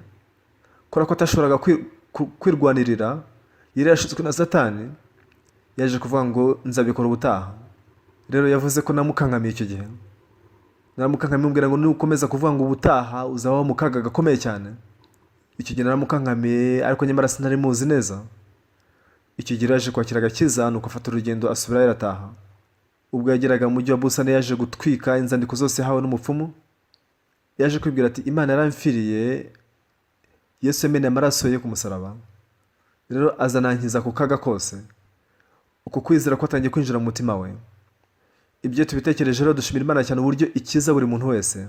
kubera ko atashoboraga kwirwanirira, yari yashutswe na Satani. Yaje kuvuga ngo: "Nzabikora ubutaha." Rero yavuze ko namukankamiye icyo gihe. Naramukankamiye, mubwira ngo: "Nukomeza kuvuga ngo ubutaha, uzabaho mu kaga gakomeye cyane." Icyo gihe naramukankamiye, ariko nyamara sinari muzi neza. Icyo gihe yaje kwakira agakiza, nuko afata urugendo asubirayo, arataha. Ubwo yageraga mu mujyi wa Busane, yaje gutwika inzandiko zose yahawe n'umupfumu. Yaje kwibwira ati: "Imana yaramfiriye, Yesu yameneye amaraso ye ku musaraba, rero azanankiza ku kaga kose." Uku kwizera kwatangiye kwinjira mu mutima we. Ibyo tubitekereje rero, dushimira Imana cyane uburyo ikiza buri muntu wese.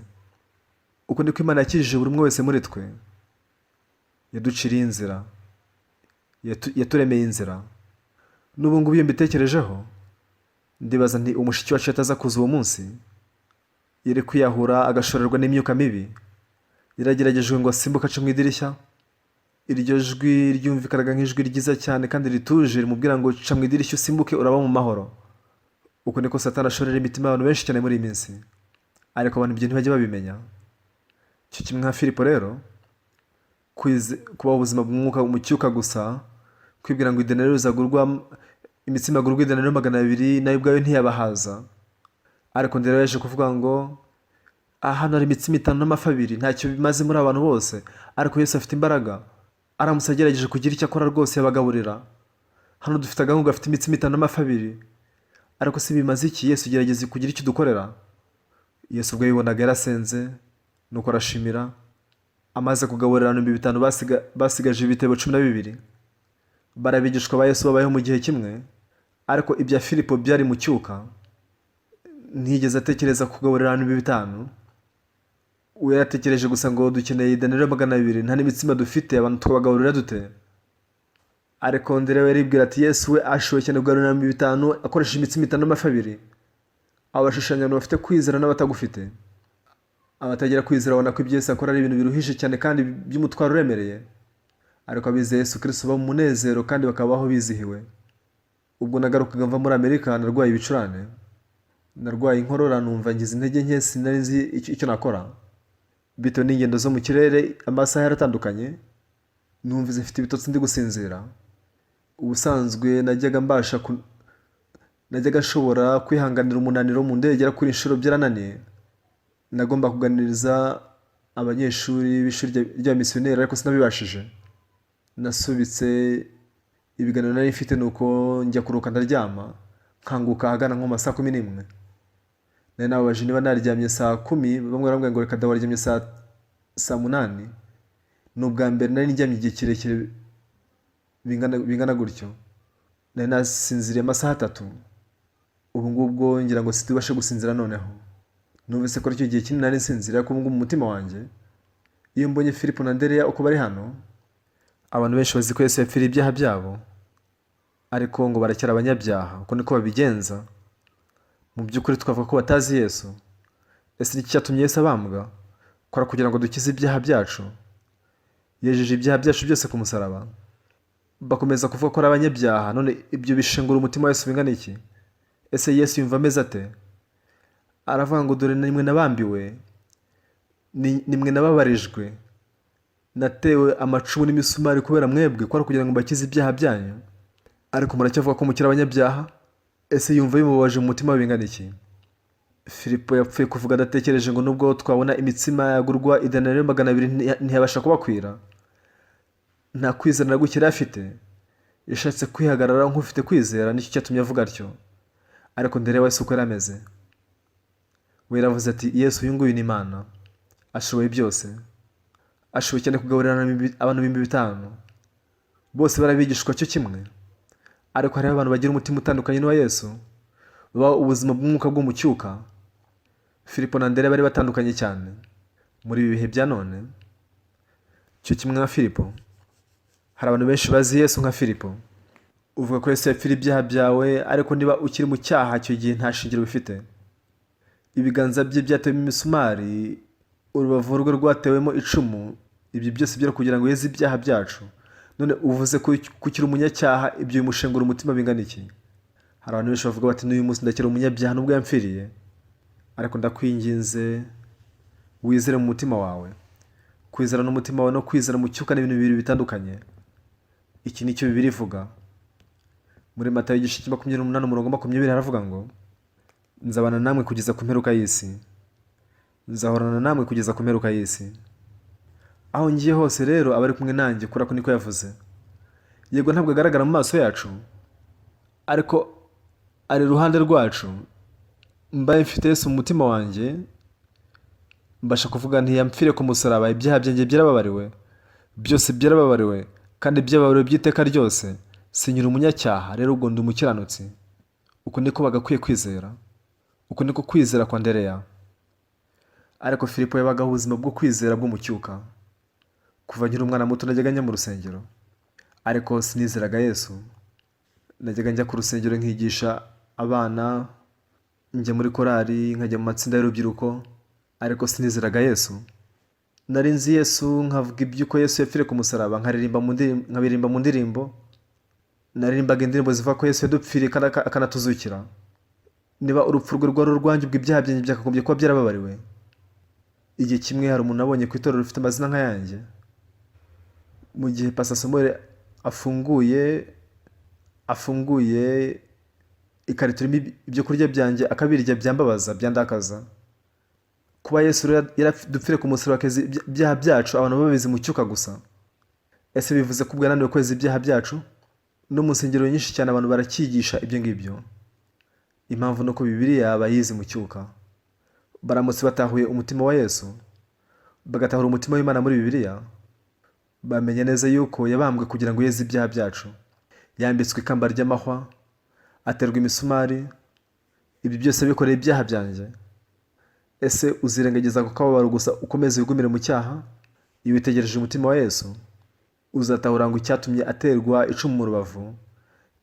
Uko niko Imana yakijije buri umwe wese muri twe. Yaduciriye inzira, yaturemeye inzira. N'ubu ngubu iyo mbitekerejeho, ndibaza nti: umushiki wacu ataza kuza uwo munsi, yari kwiyahura, agashorerwa n'imyuka mibi. Yarageragejwe ngo asimbuke ace mu idirishya. Iryo jwi ryumvikanaga nk'ijwi ryiza cyane kandi rituje, rimubwira ngo: "Ca mu idirishya usimbuke, uraba mu mahoro." Uko niko Satani ashorera imitima y'abantu benshi cyane muri iyi minsi, ariko abantu ibyo ntibajya babimenya. Cyo kimwe nka Filipo rero, kubaho ubuzima bw'umwuka mu cyuka gusa, kwibwira ngo idenariyo zagurwa, imitsima agurwa idenariyo 200, nayo ubwayo ntiyabahaza. Ariko ndera yaje kuvuga ngo: "Aha hano hari imitsima itanu n'amafi abiri, ntacyo bimaze muri abantu bose, ariko Yesu afite imbaraga, aramutse agerageje kugira icyo akora rwose yabagaburira. Hano dufite agahungu gafite imitsima itanu n'amafi abiri, ariko si bimaze iki? Yesu, gerageza kugira icyo udukorera." Yesu ubwo yabibonaga yarasenze, nuko arashimira. Amaze kugaburira abantu 5000, basigaje ibitebo 12. Barabigishwa ba Yesu babayeho mu gihe kimwe, ariko ibya Filipo byari mu cyuka. Ntiyigeze atekereza kugaburira abantu 5000. We yaratekereje gusa ngo: "Dukeneye idenariyo 200, nta n'imitsima dufite, abantu twabagaburira dute?" Ariko Andereya yaribwira ati: "Yesu we ashoboye cyane kugaburira abantu 5000 akoresheje imitsima itanu n'amafi abiri." Abo bashushanya abantu bafite kwizera n'abatagufite. Abatagira kwizera babona ko ibyo Yesu akora ari ibintu biruhije cyane kandi by'umutwaro uremereye, ariko abizeye Yesu Kristo baba mu munezero kandi bakabaho bizihiwe. Ubwo nagarukaga mva muri Amerika, narwaye ibicurane, narwaye inkorora, numva ngize intege nke, sinari nzi icyo nakora. Bitewe n'ingendo zo mu kirere, amasaha yaratandukanye, numvise mfite ibitotsi, ndi gusinzira. Ubusanzwe najyaga nshobora kwihanganira umunaniro mu ndege, ariko kuri inshuro byarananiye. Nagomba kuganiriza abanyeshuri b'ishuri ry'abamisiyoneri, ariko sinabibashije. Nasubitse ibiganiro nari mfite, nuko njya kuruhuka, ndaryama, nkanguka ahagana nko mu ma saa 11. Nari nababaje niba naryamye saa 10, bamwe barambwira ngo: "Reka da, waryamye saa 8." Ni ubwa mbere nari ndyamye igihe kirekire bingana gutyo. Nari nasinziriye amasaha 3. Ubu ngubwo ngira ngo sitibashe gusinzira. Noneho numvise ko aricyo gihe kinini nari nsinziriye, ariko ubu ngubu mu mutima wanjye, iyo mbonye Filipo na Andereya uko bari hano. Abantu benshi bazi ko Yesu yapfiriye ibyaha byabo, ariko Ariko ngo baracyari abanyabyaha, uko niko babigenza. Mu by'ukuri twavuga ko batazi Yesu. Ese ni iki cyatumye Yesu abambwa? Kora kugira ngo dukize ibyaha byacu. Yejeje ibyaha byacu byose ku musaraba. Bakomeza kuvuga ko ari abanyabyaha, none ibyo bishengura umutima wa Yesu bingana iki? Ese Yesu yumva ameze ate? Aravuga ngo dore nimwe nabambiwe, nimwe nababarijwe, natewe amacumu n'imisumari kubera mwebwe, kwari kugira ngo mbakize ibyaha byanyu, ariko muracyavuga ko mukiri abanyabyaha. Ese yumva bimubabaje mu mutima we bingana iki? Filipo yapfuye kuvuga adatekereje ngo nubwo twabona imitsima yagurwa idenariyo 200 ntiyabasha kubakwira. Nta kwizera na guke yari afite. Yashatse kwihagarara nk'ufite kwizera, nicyo cyatumye avuga atyo. Ariko Andereya we si uko yari ameze. We yaravuze ati Yesu uyu nguyu ni Imana, ashoboye byose, ashoboye cyane kugaburira abantu 5000, bose barabigishwa cyo kimwe. Ariko hariho abantu bagira umutima utandukanye n'uwa Yesu, babaho ubuzima bw'umwuka bwo mu cyuka. Filipo na Andereya bari batandukanye cyane muri ibi bihe bya none. Cyo kimwe nka Filipo, hari abantu benshi bazi Yesu nka Filipo. Uvuga ko Yesu yapfira ibyaha byawe, ariko niba ukiri mu cyaha icyo gihe nta shingiro bifite. Ibiganza bye byatewemo imisumari, urubavu rwe rwatewemo icumu, ibyo byose byari kugira ngo yeze ibyaha byacu. None uvuze ko ukiri umunyacyaha, ibyo bimushengura umutima bingana iki? Hari abantu benshi bavuga bati n'uyu munsi ndakiri umunyabyaha nubwo yampfiriye, ariko ndakwinginze wizere mu mutima wawe. Kwizera n'umutima wawe no kwizera mu cyuka ni ibintu bibiri bitandukanye. Iki ni cyo Bibiliya ivuga. Muri Matayo igice cya 28 umurongo 20 haravuga ngo nzabana namwe kugeza ku mperuka y'isi, nzahorana namwe kugeza ku mperuka y'isi. Aho ngiye hose rero aba ari kumwe nanjye, kubera ko niko yavuze. Yego ntabwo agaragara mu maso yacu, ariko ari iruhande rwacu. Mbaye mfite Yesu mu mutima wanjye, mbasha kuvuga nti yampfire ku musaraba, ibyaha byanjye byarababariwe, byose byarababariwe, kandi byababariwe by'iteka ryose. Sinyira umunyacyaha, rero ubwo ndi umukiranutsi. Uku niko bagakwiye kwizera. Uku niko kwizera kwa Andereya. Ariko Filipo yabagaho ubuzima bwo kwizera bwo mu cyuka. Kuva nkiri umwana muto najyaga njya mu rusengero, ariko sinizeraga Yesu. Najyaga njya ku rusengero nkigisha abana, njya muri korali, nkajya mu matsinda y'urubyiruko, ariko sinizeraga Yesu. Nari nzi Yesu, nkavuga iby'uko Yesu yapfiriye ku musaraba, nkabiririmba mu ndirimbo. Naririmbaga indirimbo zivuga ko Yesu yadupfiriye kandi akanatuzukira. Niba urupfu rwe rwari urwanjye, ubwo ibyaha byanjye byakagombye kuba byarababariwe. Igihe kimwe hari umuntu nabonye ku itorero rufite amazina nk'ayanjye. Mu gihe Pastor Samuel afunguye ikarito irimo ibyo kurya byanjye akabirya, byambabaza, byandakaza. Kuba Yesu rero yaradupfiriye ku musaraba akeza ibyaha byacu, abantu babizi mu cyuka gusa. Ese bivuze ko ubwo yananiwe kweza ibyaha byacu? No mu nsengero nyinshi cyane abantu baracyigisha ibyo ngibyo. Impamvu ni uko Bibiliya bayizi mu cyuka. Baramutse batahuye umutima wa Yesu, bagatahura umutima w'Imana muri Bibiliya, bamenya neza yuko yabambwe kugira ngo yeze ibyaha byacu. Yambitswe ikamba ry'amahwa, aterwa imisumari, ibyo byose bikoreye ibyaha byanjye. Ese uzirengagiza ako kababaro gusa ukomeze wigumire mu cyaha? Iyo witegereje umutima wa Yesu, uzatahura ngo icyatumye aterwa icumu mu rubavu,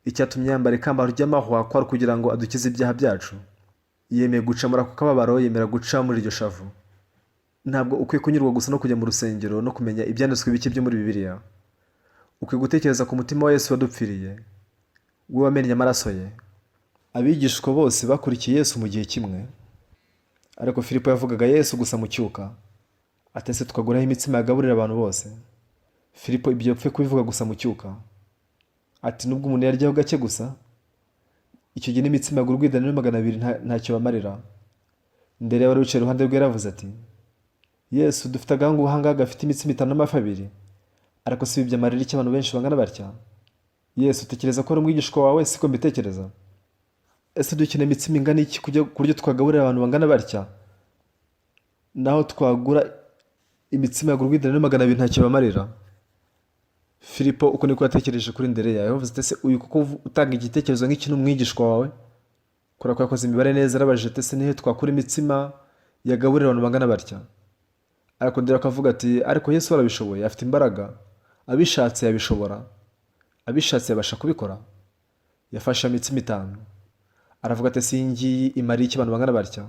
icyatumye yambara ikamba ry'amahwa, kwari kugira ngo adukize ibyaha byacu. Yemeye guca muri ako kababaro, yemera guca muri iryo shavu. Ntabwo ukwiye kunyurwa gusa no kujya mu rusengero no kumenya ibyanditswe bike byo muri Bibiliya. Ukwiye gutekereza ku mutima wa Yesu wadupfiriye, we wamennye amaraso ye. Abigishwa bose bakurikiye Yesu mu gihe kimwe, ariko Filipo yavugaga Yesu gusa mu cyuka. Ati ese twaguraho imitsima yagaburira abantu bose? Filipo ibyo yapfuye kubivuga gusa mu cyuka. Ati nubwo umuntu yaryaho gake gusa, icyo gihe n'imitsima yagurwa idenariyo 200 ntacyo bamarira. Andereya wari wicaye iruhande rwe yaravuze ati Yesu, dufite agahungu ahangaha gafite imitsima 5 n'amafi 2, ariko si ibi byamarira iki abantu benshi bangana batya? Yesu, utekereza ko ari umwigishwa wawe? Siko mbitekereza. Ese dukeneye imitsima ingana iki ku buryo twagaburira abantu bangana batya? Naho twagura imitsima yagurwa idenariyo 200 ntacyo bamarira. Filipo uko niko yatekereje kuri Andereya. Yavuze ati ese uyu kuko utanga igitekerezo nk'iki ni umwigishwa wawe? Kubera ko yakoze imibare neza, yarabajije ati ese nihe twakura imitsima yagaburira abantu bangana batya? Ariko Andereya akavuga ati ariko Yesu arabishoboye, afite imbaraga, abishatse yabishobora, abishatse yabasha kubikora. Yafashe imitsima 5, aravuga ati: "Ese iyi ngiyi imariye iki abantu bangana batya?"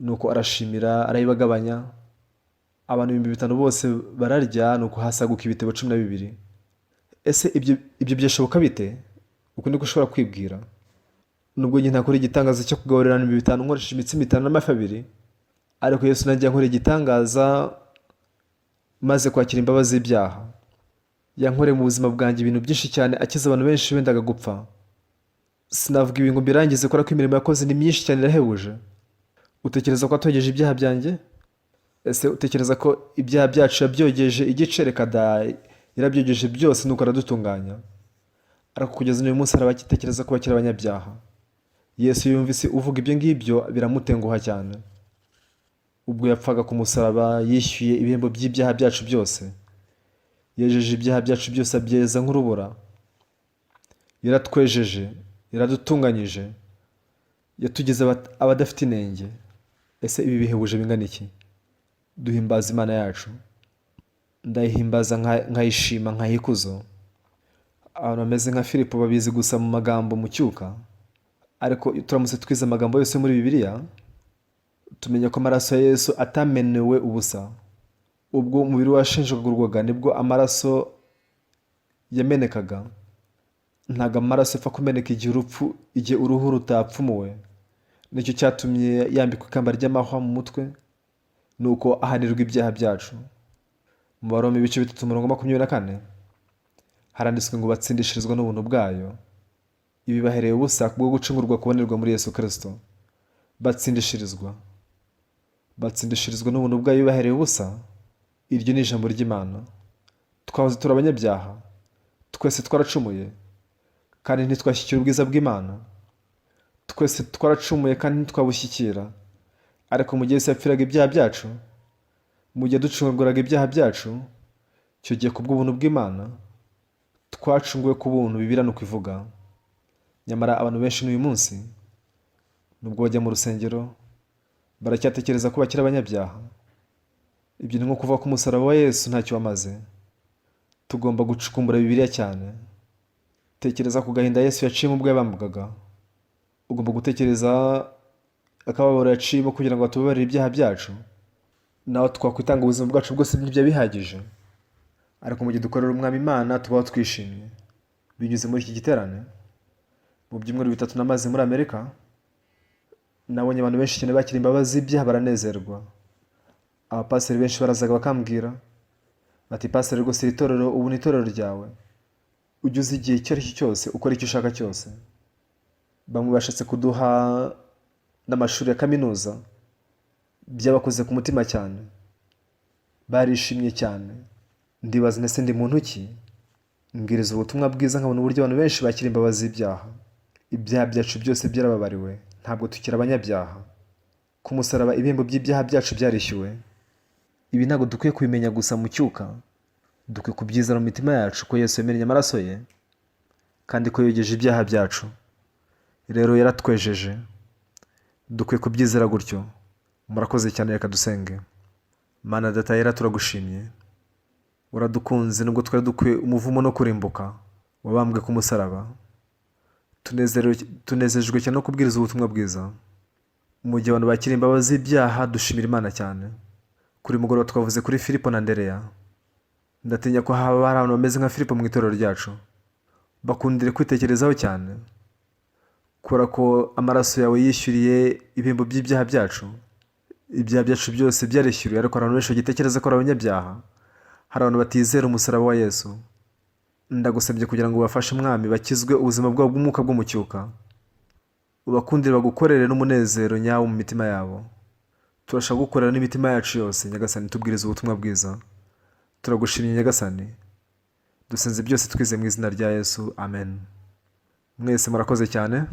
Nuko arashimira, arayibagabanya. Abantu 5000 bose bararya, nuko hasaguka ibitebo 12. Ese ibyo byashoboka bite? Uku niko ushobora kwibwira. Nubwo njye ntakora igitangaza cyo kugaburira abantu 5000 nkoresheje imitsima 5 n'amafi 2, ariko Yesu nanjye yankoreye igitangaza maze kwakira imbabazi z'ibyaha. Yankoreye mu buzima bwanjye ibintu byinshi cyane, akiza abantu benshi bendaga gupfa. Sinavuga ibi ngo mbirangize, kubera ko imirimo yakoze ni myinshi cyane, irahebuje. Utekereza ko atogeje ibyaha byanjye? Ese utekereza ko ibyaha byacu yabyogeje igice? Reka da, yarabyogeje byose, nuko aradutunganya. Ariko kugeza n'uyu munsi hari abagitekereza ko bakiri abanyabyaha. Yesu yumvise uvuga ibyo ngibyo, biramutenguha cyane. Ubwo yapfaga ku musaraba, yishyuye ibihembo by'ibyaha byacu byose. Yejeje ibyaha byacu byose, abyeza nk'urubura. Yaratwejeje, yaradutunganyije, yatugize abadafite inenge. Ese ibi bihebuje bingana iki? Duhimbaza Imana yacu. Ndayihimbaza, nkayishima, nkayiha ikuzo. Abantu bameze nka Filipo babizi gusa mu magambo mu cyuka, ariko turamutse twize amagambo yose muri Bibiliya, tumenya ko amaraso ya Yesu atamenewe ubusa. Ubwo umubiri washenjagurwaga, nibwo amaraso yamenekaga. Ntabwo amaraso apfa kumeneka igihe uruhu rutapfumuwe. Nicyo cyatumye yambikwa ikamba ry'amahwa mu mutwe, nuko ahanirwa ibyaha byacu. Mu Baroma ibice 3, umurongo 24, haranditswe ngo: "Batsindishirizwa n'ubuntu bwayo, ibibahereye ubusa kubwo gucungurwa kubonerwa muri Yesu Kirisito." Batsindishirizwa n'ubuntu bwayo bibahereye ubusa. Iryo ni ijambo ry'Imana. Twahoze turi abanyabyaha, twese twaracumuye kandi ntitwashyikira ubwiza bw'Imana. Twese twaracumuye kandi ntitwabushyikira. Ariko mu gihe Yesu yapfiraga ibyaha byacu, mu gihe ducunguraga ibyaha byacu, icyo gihe kubw'ubuntu bw'Imana twacunguwe ku buntu. Bibiliya ni uko ivuga. Nyamara abantu benshi n'uyu munsi, nubwo bajya mu rusengero, baracyatekereza ko bakiri abanyabyaha. Ibyo ni nko kuvuga ko umusaraba wa Yesu ntacyo wamaze. Tugomba gucukumbura Bibiliya cyane. Tekereza ku gahinda Yesu yaciyemo ubwo yabambwaga. Ugomba gutekereza akababaro yaciyemo kugira ngo atubabarire ibyaha byacu. Nawe twakwitanga ubuzima bwacu bwose, ntibyo bihagije. Ariko mu gihe dukorera Umwami Imana, tubaho twishimye. Binyuze muri iki giterane, mu byumweru 3 namaze muri Amerika, nabonye abantu benshi cyane bakira imbabazi z'ibyaha, baranezerwa. Abapasiteri benshi barazaga bakambwira bati: "Pasiteri, rwose iri torero ubu ni itorero ryawe, ujye uza igihe icyo ari cyo cyose, ukora icyo ushaka cyose." Bamwe bashatse kuduha n'amashuri ya kaminuza. Byabakoze ku mutima cyane, barishimye cyane. Ndibaza, ndetse ndi muntu ki mbwiriza ubutumwa bwiza, nkabona uburyo abantu benshi bakira imbabazi z'ibyaha? Ibyaha byacu byose byarababariwe, ntabwo tukiri abanyabyaha. Ku musaraba ibihembo by'ibyaha byacu byarishyuwe. Ibi ntabwo dukwiye kubimenya gusa mu cyuka, dukwiye kubyizera mu mitima yacu ko Yesu yamennye amaraso ye kandi ko yogeje ibyaha byacu. Rero yaratwejeje, dukwiye kubyizera gutyo. Murakoze cyane, reka dusenge. Mana Data yera, turagushimye. Uradukunze nubwo twari dukwiye umuvumo no kurimbuka, wabambwe ku musaraba. Tunezejwe cyane no kubwiriza ubutumwa bwiza. Mu gihe abantu bakira imbabazi z'ibyaha, dushimira Imana cyane. Kuri mugoroba twavuze kuri Filipo na Andereya. Ndatinya ko haba hari abantu bameze nka Filipo mu itorero ryacu, bakundire kwitekerezaho cyane. Kubera ko amaraso yawe yishyuriye ibihembo by'ibyaha byacu, ibyaha byacu byose byarishyuriwe, ariko hari abantu benshi bagitekereza ko ari abanyabyaha. Hari abantu batizera umusaraba wa Yesu. Ndagusabye kugira ngo ubafashe, Mwami, bakizwe ubuzima bwabo bw'umwuka bwo mu cyuka, ubakundire bagukorere n'umunezero nyawo mu mitima yabo. Turashaka gukorera n'imitima yacu yose, Nyagasani. Tubwiriza ubutumwa bwiza. Turagushimye, Nyagasani. Dusenze byose twize mu izina rya Yesu, amen. Mwese murakoze cyane.